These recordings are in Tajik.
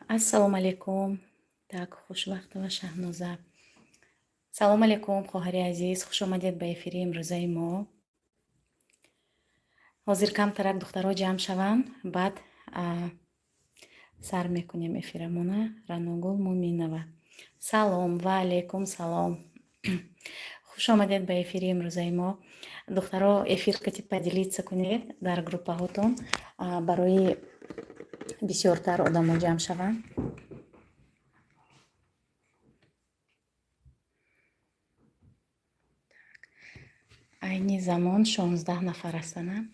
Ассалому алайкум. Так, Хушвақтова Шаҳноза. Салом алайкум, хоҳари азиз, хуш омадед ба эфири имрӯзаи мо. Ҳозир камтарак духтаро ҷамъ шаванд, баъд сар мекунем эфирамона. Раногул Муминова. Салом, ва алайкум салом. Хуш омадед ба эфири имрӯзаи мо. Духтаро, эфир кати поделиться кунед дар группаҳотон, барои бисёртар одамо ҷамъ шаванд. Айни замон 16 нафар ҳастанд.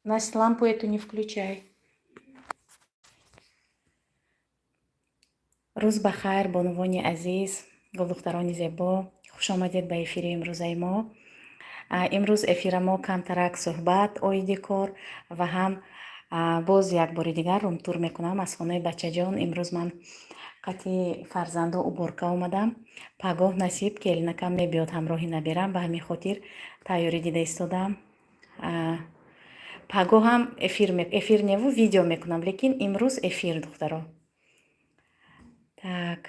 Настя, лампу эту не включай. Рӯз ба хайр, бонувони азиз, гулдухтарони зебо, хуш омадед ба эфири имрӯзаи мо. Имрӯз эфира мо камтарак суҳбат оиди кор ва ҳам боз як бори дигар румтур мекунам аз хонаи бачаҷон. Имрӯз ман қати фарзандо уборка омадам. Пагоҳ насиб келинакам мебиёд ҳамроҳи наберам, ба ҳамин хотир тайёрӣ дида истодам. Пагоҳ ҳам эфир неву видео мекунам, лекин имрӯз эфир, духтаро. Так.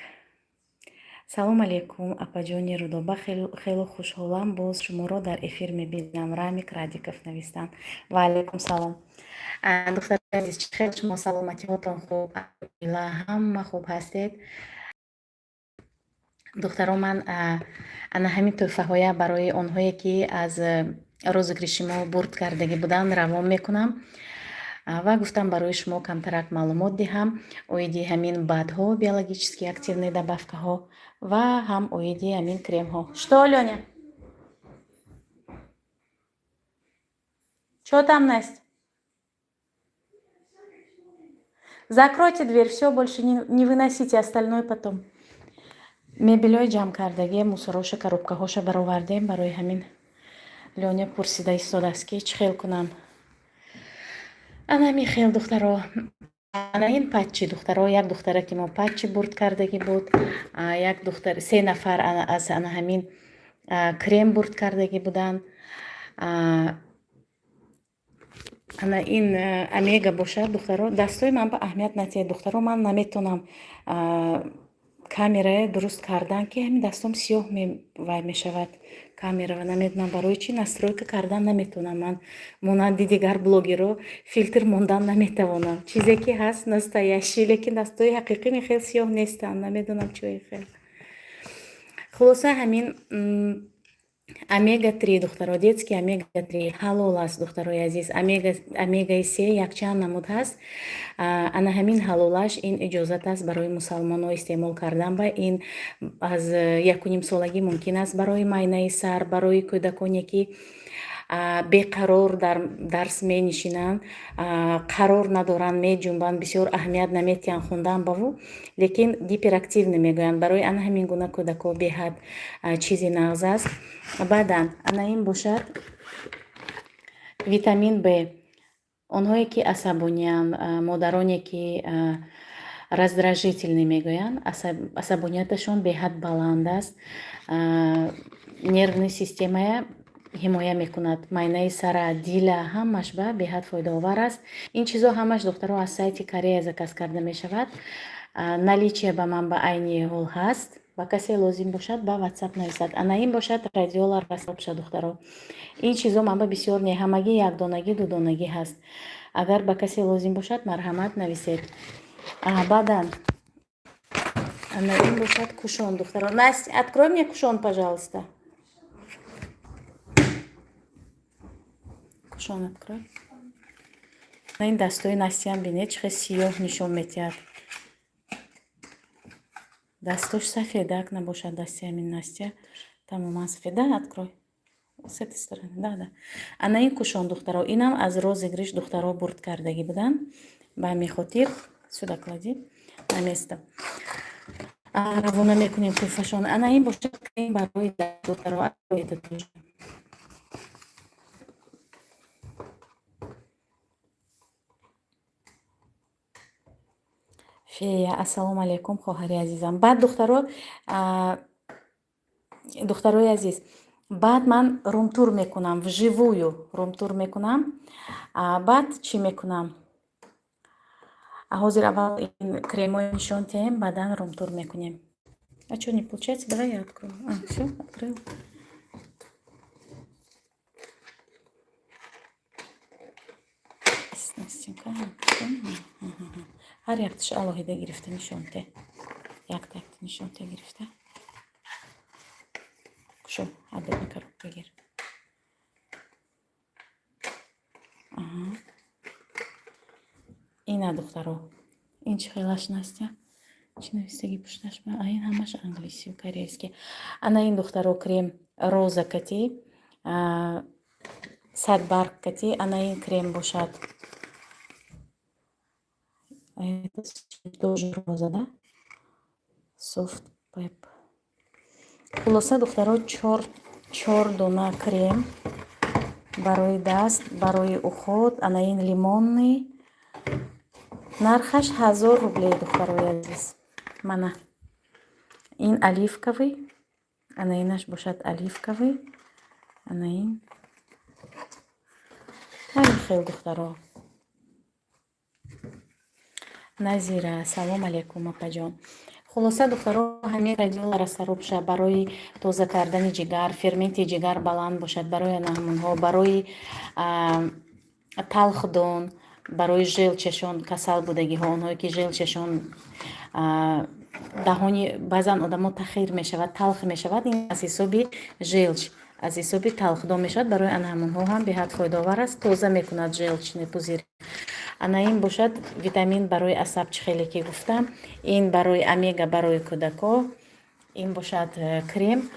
Салом алейкум, апаҷони Рудоба, хело хушҳолам, боз шуморо дар эфир мебинам. Рамик Радиков навистанд. Ва алейкум салом. Духтарони азиз, чӣ хел шумо, саломатиҳотон хуб, ҳама хуб ҳастед? Духтаро, ман ана ҳамин тӯҳфаҳоя барои онҳое, ки аз розыгрыши мо бурд кардагӣ буданд, равон мекунам ва гуфтам, барои шумо камтарак маълумот диҳам оиди ҳамин БАДҳо, биологически активные добавкаҳо, ва ҳам оиди ҳамин кремҳо. Что, Лёня? Чё там, Настя? Закройте дверь, все, больше не выносите, остальное потом. Мебелҳои ҷамъкардагӣ, мусороша, коробкаҳоша баровардем, барои ҳамин Лёня пурсида истодааст, ки чӣ хел кунам. Ана ҳамин хел, духтаро. Ана ин патчи, духтаро, як духтараки мо патчи бурд кардагӣ буд, як духтар, се нафар аз ана ҳамин крем бурд кардагӣ буданд. Ана ин омега бошад, духтаро, дастои ман ба аҳамият натиҳед, духтаро, ман наметонам камерае дуруст кардан, ки ҳамин дастом сиёҳ вай мешавад камера, ва намедонам барои чӣ настройка кардан наметавонам. Ман монанди дигар блогерҳо филтр мондан наметавонам. Чизе ки ҳаст, настоящий, лекин дастои ҳақиқӣ хел сиёҳ нестанд, намедонам чои хел. Хулоса, ҳамин омега 3, духтаро, детский омега 3 ҳалол аст, духтарои азиз. Омегаи се якчанд намуд ҳаст. Ана ҳамин ҳалолаш, ин иҷозат аст барои мусалмонҳо истеъмол кардан, ва ин аз 1,5 солагӣ мумкин аст, барои майнаи сар, барои кӯдаконе, ки беқарор дар дарс менишинанд, қарор надоранд, меҷунбанд, бисёр аҳамият наметиҳанд хундан баву, лекин гиперактивный мегӯянд, барои ана ҳамин гуна кӯдакҳо беҳад чизи нағз аст. Баъдан ана ин бошад витамин Б. Онҳое ки асабониянд, модароне ки раздражительный мегӯянд, асабонияташон беҳад баланд аст, нервный системая ҳимоя мекунад, майнаи сара, дила, ҳамаш ба беҳад фоидаовар аст. Ин чизо ҳамаш, духтаро, аз сайти Корея заказ карда мешавад. Наличие ба ман ба айни ҳол ҳаст. Ба касе лозим бошад, ба Ватсап нависад. Ана ин бошад радиола расобша, духтаро. Ин чизо ман ба бисёр не, ҳамагӣ якдонагӣ, дудонагӣ ҳаст. Агар ба касе лозим бошад, марҳамат, нависед. Баъдан ана ин бошад кушон, духтаро. Настя, открой мне кушон, пожалуйста. Кушон открой. Ин дастои Настиам бинед, чӣ хел сиёҳ нишон метиҳад. Дастош сафедак набошад, дасти ҳамин Настя тамоман сафед. Да, открой с этой стороны. Да, ана ин кушон, духтаро, инам аз розыгрыш духтаро бурд кардагӣ буданд, ба ҳамин хотир сюда клади, на место. Равона мекунем тӯҳфашон. Ана ин бошад крем барои духтаро. Это тоже Фея, ассалому алайкум, хоҳари азизам. Баъд, духтаро, духтарои азиз, баъд ман румтур мекунам, вживую румтур мекунам. Баъд чӣ мекунам? Ҳозир аввал ин кремои нишон диҳем, баъдан румтур мекунем. А чё не получается? Давай я открою. А, всё, открыла. Настенька, ҳар якташа алоҳида гирифта нишон те. Якта якта нишон те гирифта. Кушо, отдельно коробка гир. Аҳа. Ина, духтаро. Ин чӣ хелаш, Настя? Чӣ навистаги пушташ? А, ин ҳамаш англисию корейский. Ана ин, духтаро, крем роза кати, садбарг кати, ана ин крем бошад. Это тоже роза, да? Soft Pep. Хулоса, духтаро, чор дона крем барои даст, барои уход. Ана ин лимонный. Нархаш 1000 рублей, духтарои азиз. Мана. Ин оливковый. Ана инаш бошад оливковый. Ана ин. Ҳамин хел, духтаро. Назира, салом алейкум, апаҷон. Хулоса, духтаро, ҳамин радиола расторопша барои тоза кардани ҷигар, ферменти ҷигар баланд бошад, барои анаҳамонҳо, барои талхдон, барои желчашон касал будагиҳо, онҳое ки желчашон, даҳони баъзан одамо тахир мешавад, талх мешавад, ин аз ҳисоби желчь, аз ҳисоби талхдон мешавад, барои анаҳамонҳо ҳам беҳад фоидаовар аст, тоза мекунад желчный пузырь. Ана ин бошад витамин барои асаб, чӣ хеле ки гуфтам, ин барои омега, барои кӯдако, ин бошад крем,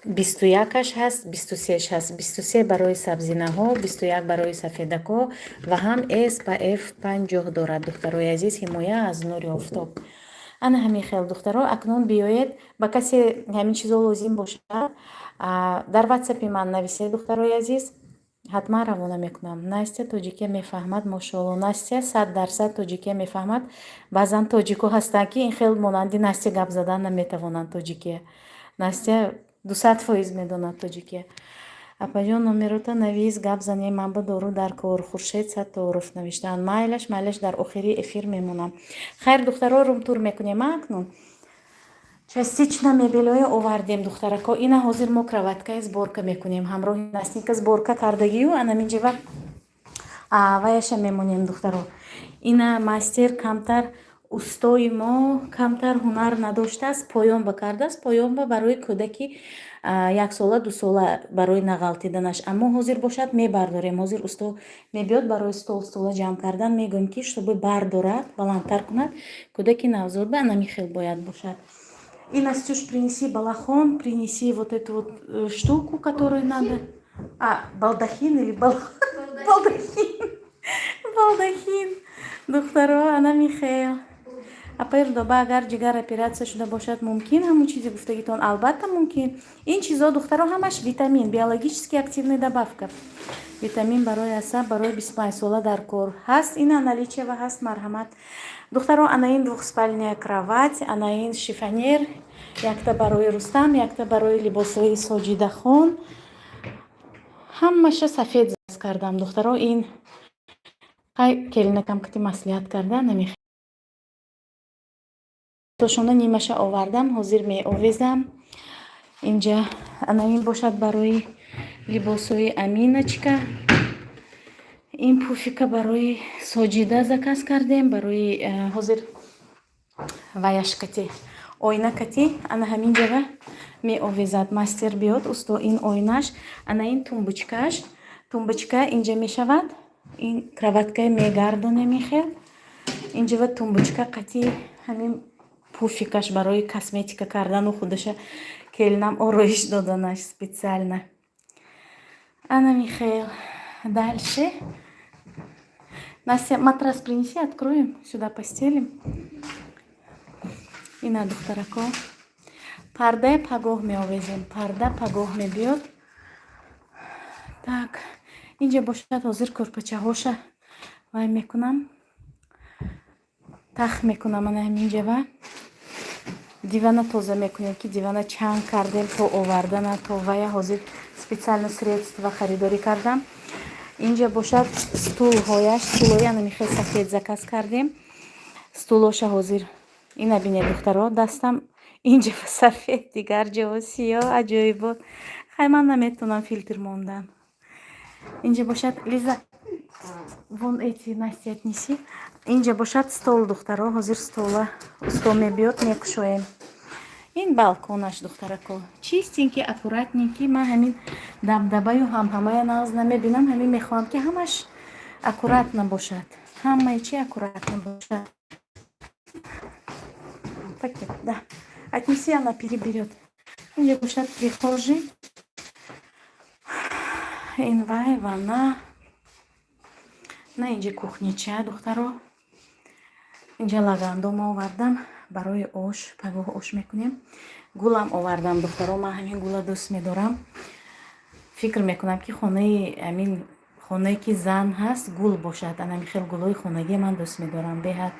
21-аш ҳаст, 23-ш ҳаст. 23 барои сабзинаҳо, 21 барои сафедако ва ҳам SPF 50 дорад, духтарои азиз, ҳимоя аз нури офтоб. Ана ҳамин хел, духтаро. Акнун биёед, ба касе ҳамин чизо лозим бошад, дар ватсапи ман нависед, духтарои азиз, ҳатман равона мекунам. Настя тоҷикия мефаҳмад, мошоалло. Настя 100% тоҷикия мефаҳмад. Баъзан тоҷико ҳастанд, ки ин хел монанди Настя гап задан наметавонанд тоҷикия. Настя 200% медонад тоҷикия. Апаҷон, номерота навис, гап занем, ман ба дору дар кор. Хуршед Сатторов навиштаанд. Майлаш, майлаш, дар охири эфир мемонам. Хайр, духтаро, румтур мекунем акнун. Частично мебелҳое овардем, духтарако. Ина ҳозир мо кроваткаи сборка мекунем. Ҳамроҳи Настенька сборка кардагию анаминҷава ваяша мемонем, духтаро. Ина мастер камтар, устои мо камтар ҳунар надоштааст, поёнба кардааст, поёнба барои кӯдаки яксола, дусола, барои нағалтиданаш. Аммо ҳозир бошад мебардорем. Ҳозир усто мебиёд барои стол, стола ҷамъ кардан, мегӯем, ки чтобы бардорад, баландтар кунад. Кӯдаки навзод ба анами хел бояд бошад. И, Настюш, принеси балахон, принеси вот эту вот штуку, которую надо. А, балдахин или балдахин? Балдахин. Духтаро, ана михел. Апаи Рудоба, агар ҷигар оператсия шуда бошад, мумкин ҳамун чизи гуфтагитон? Албатта, мумкин. Ин чизо, духтаро, ҳамаш витамин, биологически активный добавка. Витамин барои асаб, барои 25 сола дар кор ҳаст. Ина наличие ҳаст, марҳамат. Духтаро, ана ин двухспальная кровать, ана ин шифоньер, якта барои Рустам, якта барои либосҳои Соҷидахон. Ҳамаша сафед кардам, духтаро. Ин хай келинакам кати маслиҳат карда, намехоҳ. Тошона нимаша овардам, ҳозир меовезам. Инҷа ана ин бошад барои либосҳои Аминочка. Ин пуфика барои Соҷида заказ кардем, барои ҳозир ваяшкати, оинакати, ана ҳамин ҷава меовезад. Мастер биёд, усто, ин оинаш, ана ин тумбочкаш, тумбочка инҷа мешавад. Ин кроваткаи мегардонем ихел. Инҷава тумбочка қати ҳамин пуфикаш барои косметика кардану худаша келинам ороиш доданаш специально. Ана михел. Дальше. Настя, матрас принеси, откроем, сюда постелим. Ина, духтарако. Пардаи пагоҳ меовезем. Парда пагоҳ мебиёд. Так, инҷа бошад ҳозир кӯрпачаҳоша вай мекунам. Тах мекунам ана ҳаминҷава. Дивана тоза мекунем, ки дивана чанг кардем то овардана, то вая. Ҳозир специально средства харидорӣ кардам. Инҷа бошад стулҳояш, стулҳои анами хел сафед заказ кардем. Стулоша ҳозир ина бинед, духтаро, дастам инҷа сафед, дигар ҷо сиёҳ, аҷоибот. Хай, ман наметавонам филтр мондан. Инҷа бошад, Лиза, вон эти Насти отнеси. Инҷа бошад стол, духтаро, ҳозир стола усто мебиёд, мекушоем. Ин балконаш, духтарако, чистенький, аккуратненький. Ман ҳамин дабдабаю ҳамҳамая нағз намебинам, ҳамин мехоҳам, ки ҳамаш аккуратно бошад, ҳамаи чи аккуратно бошад. Пакет, да, отнеси, она переберет. Инҷа бошад прихожий, ин вай ванна, на инҷа кухнича, духтаро. Инҷа лагандом овардам барои ош, пагоҳ ош мекунем. Гулам овардам, духтаро, ман ҳамин гула дӯст медорам. Фикр мекунам, ки хонаи ҳамин хонае ки зан ҳаст, гул бошад. Анами хел гулҳои хонагӣ ман дӯст медорам беҳад.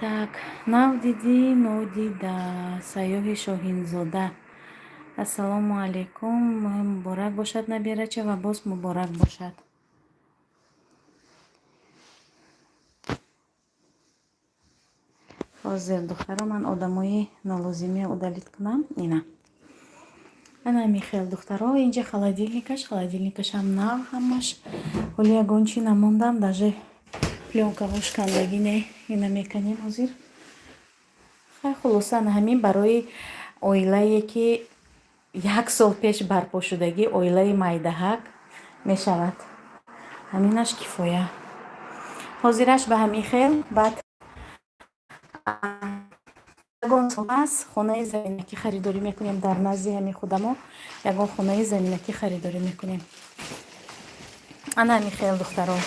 Так, нав дидӣ, нодида, Сайёҳи Шоҳинзода, ассалому алайкум, муборак бошад, набирача, ва боз муборак бошад. Ҳозир, духтаро, ман одамои нолозимиро удалить кунам. Ина, ана михел, духтаро, инҷа холодильникаш, холодильникашам нав ҳамаш, ҳоли ягон чӣ намондам, даже плёнкаҳо шикандагӣ не. Ина меканем ҳозир. Хай, хулоса, ана ҳамин барои оилае, ки як сол пеш барпо шудагӣ, оилаи майдаҳак мешавад, ҳаминаш кифоя. Ҳозираш ба ҳамин хел. Баъд ягон сол аст, хонаи заминакӣ харидорӣ мекунем, дар назди ҳамин худамо ягон хонаи заминакӣ харидорӣ мекунем. Ана ҳамин хел, духтаро.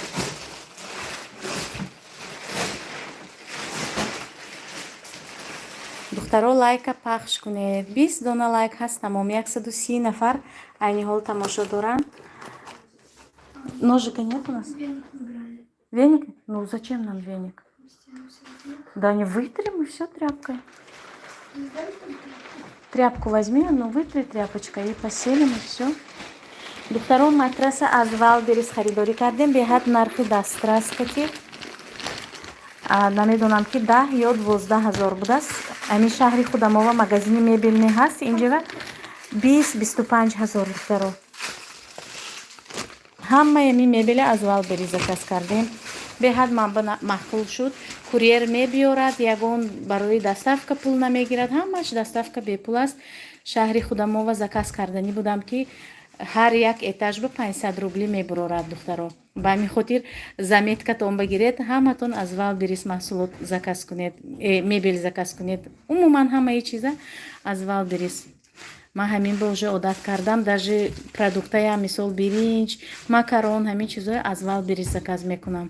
Духтаро, лайка пахш кунед, 20 дона лайк ҳаст, тамом. 130 нафар айни ҳол тамошо доранд. Ножика нет у нас? Веник? Ну зачем нам веник? Да не, вытрем и все тряпкой. Тряпку возьми, ну вытри тряпочкой и постелим, и все. Духтаро, матраса аз Валберис харидорӣ кардем, беҳад нархи дастрас кати. Намедонам, ки 10 ё 12 ҳазор будааст. Ҳамин шаҳри худамова магазини мебельный ҳаст, инҷава 20-25 ҳазор. Духтаро, ҳамаи ҳамин мебеля аз Валберис заказ кардем, беҳад манба маъқул шуд. Курьер мебиёрад, ягон барои доставка пул намегирад, ҳамаш доставка бепул аст. Шаҳри худамова заказ карданӣ будам, ки ҳар як этаж ба 500 рубли мебурорад. Духтаро, ба ҳамин хотир заметкатон багиред, ҳаматон аз Валберис маҳсулот заказ кунед, мебел заказ кунед, умуман ҳамаи чиза аз Валберис. Ман ҳамин ба уже одат кардам, даже продуктаям, мисол, биринҷ, макарон, ҳамин чизҳое аз Валберис заказ мекунам.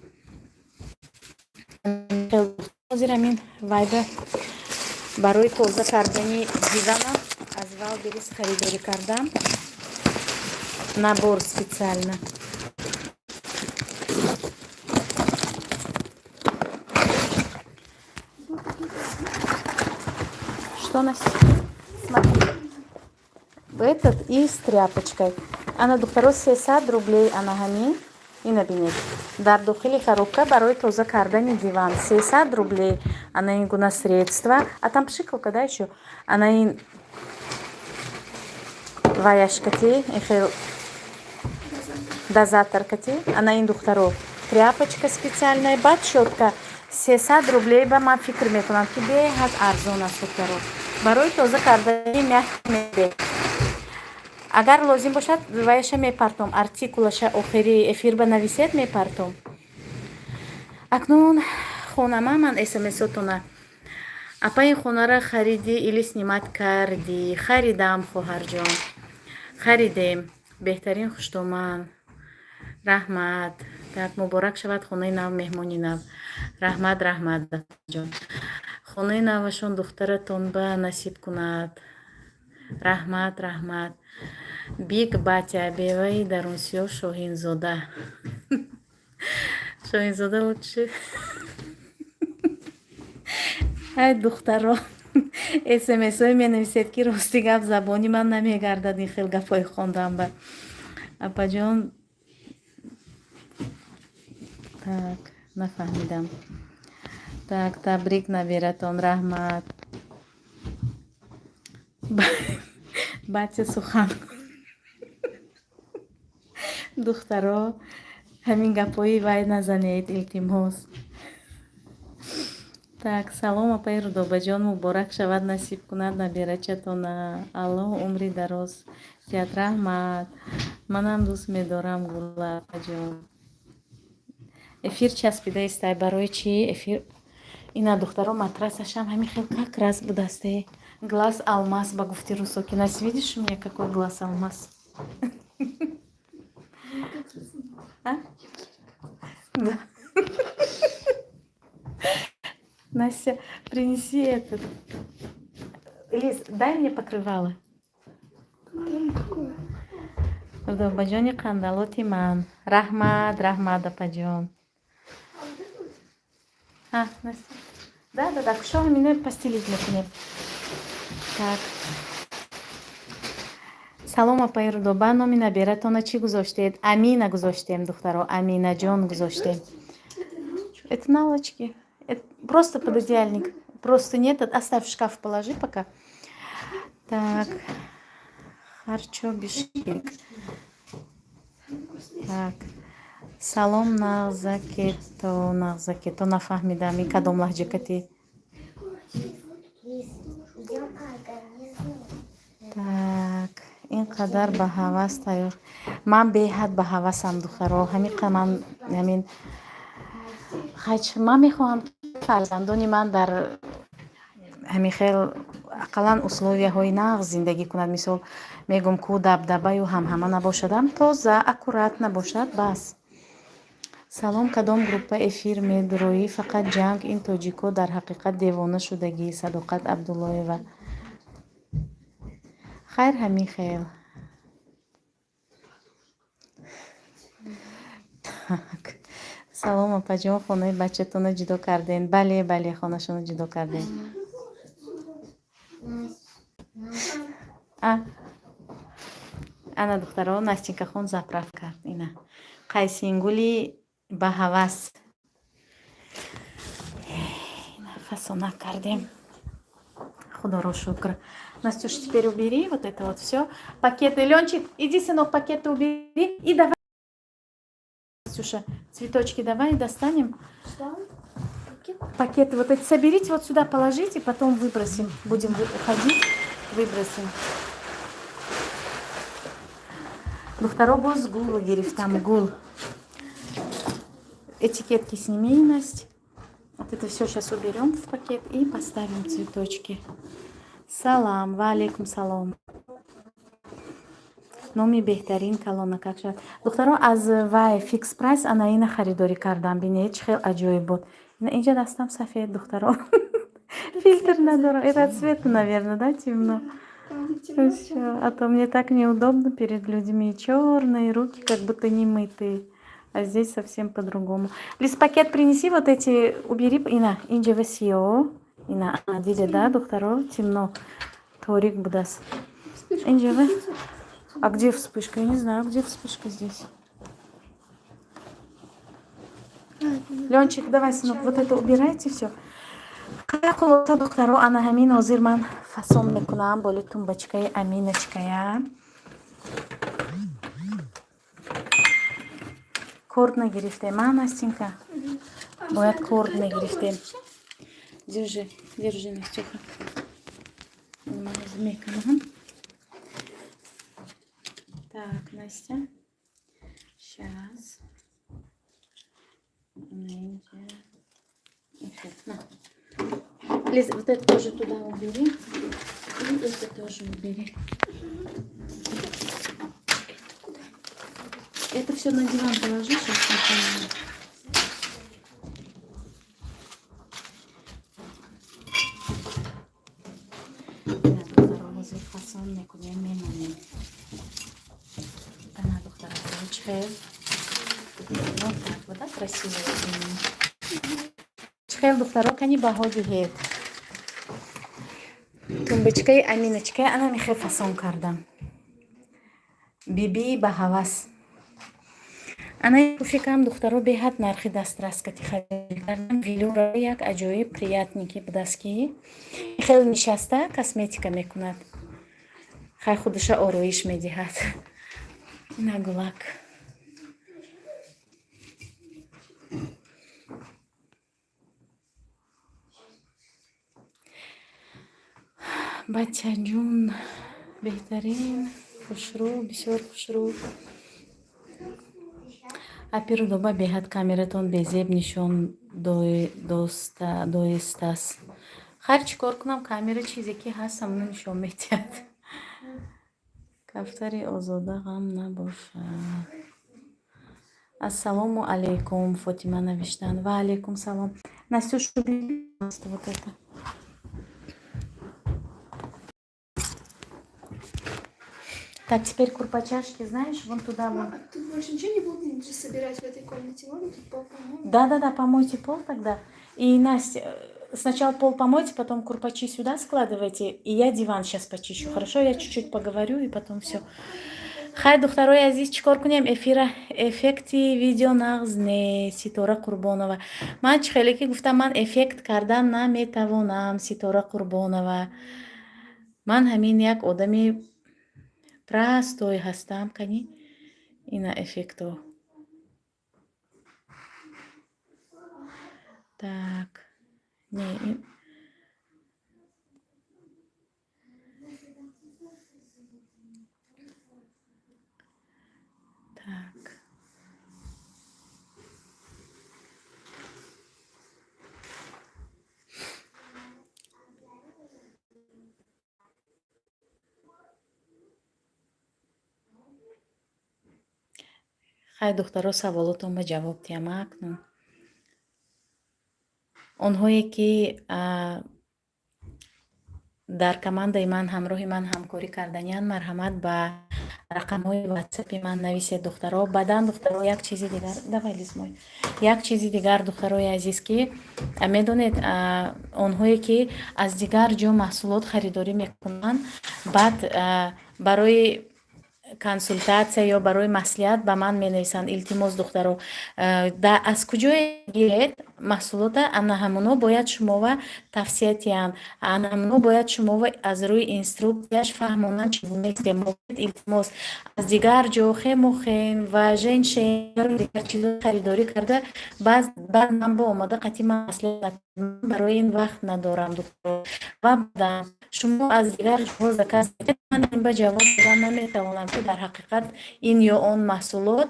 Ҳозир ҳамин вайба барои тоза кардани дивана аз Валберис харидорӣ кардам, набор специально. Что, Настя? Смотри, этот и с тряпочкой. Ана, духтаро, 300 рублей. Ана ҳамин, ина бинед, дар дохили коробка барои тоза кардани диван 300 рублей. Ана ин гуна средства, а там пшикалка, да, ещё. Ана ин ваяшкати, ихел дозаторкати. Ана ин, духтаро, тряпочка специальная, баъд щётка. 300 рублей ба ман фикр мекунам, ки беҳад арзон аст, духтаро, барои тоза кардани мягкий мебел. Агар лозим бошад, ваяша мепартом, артикулаша охири эфир ба нависед, мепартом. Акнун хонама ман смсотона. Апа, ин хонара харидӣ или снимать кардӣ? Харидам, хоҳарҷон, харидем. Беҳтарин хуштоман, раҳмат. Так, муборак шавад хонаи нав, меҳмони нав. Раҳмат, раҳмат, ҷон. Хонаи навашон духтаратон ба насиб кунад. Раҳмат, раҳмат. Биг батя, беваи дарунсиёҳ Шоҳинзода. Шоҳинзода лучше. Ай, духтаро, смсҳое менависед, ки рости гап, забони ман намегардад ин хел гапҳои хондан ба. Апаҷон, так, нафаҳмидам. Так, табрик набератон, раҳмат. Бача сухан. Духтаро, ҳамин гапҳои вай назанед, илтимос. Так, салом, апаи Рудобаҷон, муборак шавад, насиб кунад наберачатона, Аллоҳ умри дароз диҳад, раҳмат. Манам дӯст медорам гула, апаҷон. Эфир часпида истай, барои чӣ эфир? Ина, духтаро, матрасашам ҳамин хел как раз будасте. Глаз алмаз, ба гуфти русо ки. Нас, видишь, у меня какой глаз алмаз? А? Да. Настя, принеси этот. Лиз, дай мне покрывало. Рудобаҷони қандалоти ман. Раҳмат, раҳмат, апаҷон. А, Настя. Да, кушо, ҳамина постелить мекунем. Так. Салом, апаи Рудоба, номи набератона чӣ гузоштед? Амина гузоштем, духтаро, Аминаҷон гузоштем. Это наволочки. Это просто пододеяльник. Просто нет, оставь, в шкаф положи пока. Так. Харчо Бишкек. Так. Салом, нағзакето, нағзакето, нафаҳмидам, ин кадом лаҳҷакати? Идем организм. Так, ин қадар ба ҳавас тайёр. Ман беҳад ба ҳавасам, духтаро. Ҳамиқа ман ҳамин хач ман мехоҳам, ки фарзандони ман дар ҳамин хел ақаллан условияҳои нағз зиндагӣ кунад. Мисол, мегӯм, ку дабдабаю ҳамҳама набошадам, тоза, аккурат набошад, бас. Салом, кадом группа эфир медуроӣ? Фақат ҷанг, ин тоҷико дар ҳақиқат девона шудагӣ. Садоқат Абдуллоева. Хайр, ҳамин хел. Так. Салом, апаҷон, хонаи бачатонро ҷудо кардем? Бале, бале, хонашонро ҷудо кардем. А. Ана, духтаро, Настенькахон заправ кард. Ина. Қайсингули ба ҳавас. Ина, фасона кардем. Худоро шукр. Настюш, теперь убери вот это вот все. Пакеты. Ленчик, иди, сынок, пакеты убери. И давай. Настюша, цветочки давай достанем. Что? Пакет? Пакеты вот эти соберите, вот сюда положите, потом выбросим. Будем уходить, выбросим. Духтаро, боз гул гирифтам, гул. Этикетки сними, Настя. Вот это все сейчас уберем в пакет и поставим цветочки. Салам, ва алейкум салом. Номи беҳтарин калона как шавад? Духтаро, аз вай Фикс Прайс ана ина харидорӣ кардам. Бинед, чӣ хел аҷоиб буд. Ина инҷа дастам сафед, духтаро. Фильтр надорам. Это от цвета, наверное, да, темно? Всё. А то мне так неудобно перед людьми. Черные руки, как будто не мытые. А здесь совсем по-другому. Лиз, пакет принеси, вот эти убери. Ина, инҷа васиё. Ина, диде, да, духтаро, темно. Торик будас. Инҷа вы? А где вспышка? Я не знаю, где вспышка здесь. Ленчик, давай, сынок, вот это убирайте все. Хулоса, духтаро, ана ҳамин ҳозир ман фасон мекунам боли тумбочкаи Аминочкая. Корд нагирифтем, а, Настенька? Бояд корд мегирифтем. Держи, держи, Настюха. Ман мекунам. Так, Настя. Сейчас. На. Лиз, вот это тоже туда убери. И это тоже убери. Это куда? Это все на диван положи, сейчас. Фасон мекунем, мемонем. Ана, духтара, чхел. Вот так вот, да, красиво. Чхел, духтаро, кани баҳо диҳед. Тумбочкаи Аминочкаи ана михе фасон кардам. Бибии ба ҳавас. Ана пуфикам, духтаро, беҳад нархи дастрас кати харид кардам. Велюра, як аҷоиб приятненький будаст, ки хеле нишаста косметика мекунад. Хай, худуша ороиш медиҳад. Ина гулак. Бачаҷун, беҳтарин, хушрӯ, бисёр хушрӯ. Апи Рудоба, беҳад камератон безеб нишон доистааст. Хайр, чӣ кор кунам, камера чизе ки ҳаст, ҳамоно нишон медиҳад. Кафтари озода ғам набошад. Ассалому алайкум, Фотима навиштанд. Ва алайкум салом. Настюш, вот это. Так, теперь курпачашки, знаешь, вон туда вон. А тут больше ничего не будем же собирать в этой комнате? Можно тут пол помоем? Да-да-да, помойте пол тогда. И, Настя, сначала пол помойте, потом курпачи сюда складывайте, и я диван сейчас почищу. Хорошо? Я чуть-чуть поговорю, и потом все. Хай, духтарои азиз, чӣ кор кунем эфира? Эффекти видео нағз не, Ситора Қурбонова. Ман чӣ хеле ки гуфтам, ман эффект кардан наметавонам, Ситора Қурбонова. Ман ҳамин як одами простой ҳастам. Кани, ина эффекто. Так, не ин. Так. Хай, духтаро, саволотон ба ҷавоб диҳам акнун. Онҳое ки дар командаи ман, ҳамроҳи ман ҳамкорӣ карданиянд, марҳамат, ба рақамҳои ватсапи ман нависед, духтаро. Баъдан, духтаро, як чизи дигар, давай, лизмой, як чизи дигар, духтарои азиз, ки медонед, онҳое ки аз дигар ҷо маҳсулот харидорӣ мекунанд, баъд барои консултатсия ё барои маслиҳат ба ман менависанд. Илтимос, духтаро, аз куҷое гиред маҳсулота, ана ҳамоно бояд шумова тавсия диҳанд, ана ҳамоно бояд шумова аз рӯи инструкцияш фаҳмонанд, чӣ гуна истеъмол кунед. Илтимос, аз дигар ҷо хемохем ва женшен, дигар чизо харидорӣ карда, баъд ман бо омада қатъи ман маслиҳат, барои ин вақт надорам, духтаро. Ва баъдан шумо аз дигар ҷоҳо заказ, ман ин ба ҷавоб додан наметавонам, ки дар ҳақиқат ин ё он маҳсулот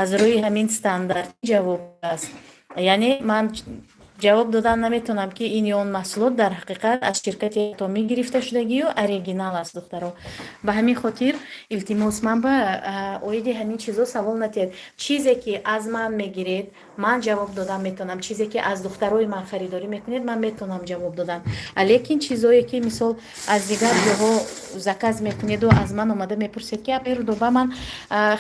аз рӯи ҳамин стандарт ҷавоб аст. Яъне ман ҷавоб додан наметавонам, ки ин ё он маҳсулот дар ҳақиқат аз ширкати Атомӣ гирифта шудагию оригинал аст, духтаро. Ба ҳамин хотир, илтимос, ман ба оиди ҳамин чизо савол натиҳед. Чизе ки аз ман мегиред, ман ҷавоб додан метавонам. Чизе ки аз духтарои ман харидорӣ мекунед, ман метавонам ҷавоб додан. Лекин чизое ки, мисол, аз дигар ҷоҳо заказ мекунеду аз ман омада мепурсед, ки Рудоба, ман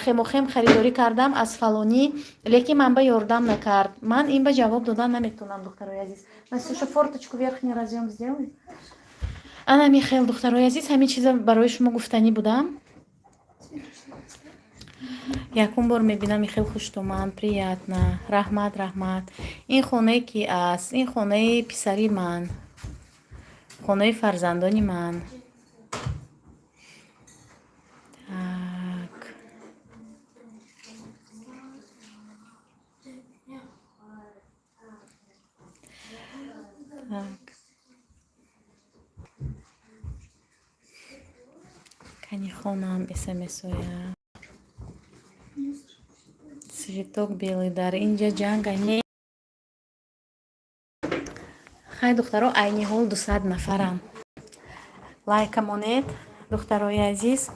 хемохем харидорӣ кардам аз фалонӣ, лекин ман ба ёрдам накард, ман ин ба ҷавоб додан наметавонам, духтарои азиз. Настюша, форточку верхний разъем сделай. Ана, михел, духтарои азиз, ҳамин чиза барои шумо гуфтанӣ будам. Якум бор мебинам хел хуштоман, приятно. Раҳмат, раҳмат. Ин хонае ки аст, ин хонаи писари ман, хонаи фарзандони ман. Так, так, кани, хонам смсоя. Цветок белый, дар инҷа ҷанга не. Хай, духтаро, айни ҳол 200 нафарам. Лайка монед, духтарои азиз.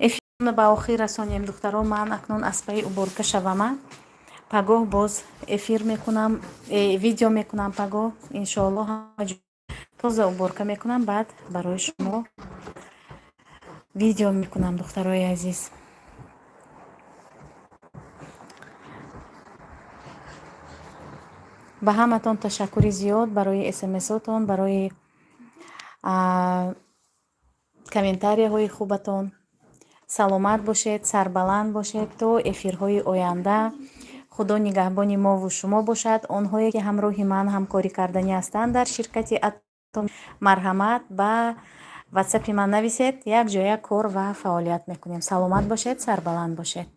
Эфирро ба охир расонем, духтаро. Ман акнун аз паи уборка шавама. Пагоҳ боз эфир мекунам, видео мекунам. Пагоҳ, иншоалло, ҳама тоза уборка мекунам, баъд барои шумо видео мекунам, духтарои азиз. Ба ҳаматон ташаккури зиёд барои смсотон, барои комментарияҳои хубатон. Саломат бошед, сарбаланд бошед то эфирҳои оянда. Худо нигаҳбони мову шумо бошад. Онҳое, ки ҳамроҳи ман ҳамкорӣ карданӣ ҳастанд дар ширкати Атом, марҳамат, ба ватсапи ман нависед, якҷоя кор ва фаъолият мекунем. Саломат бошед, сарбаланд бошед.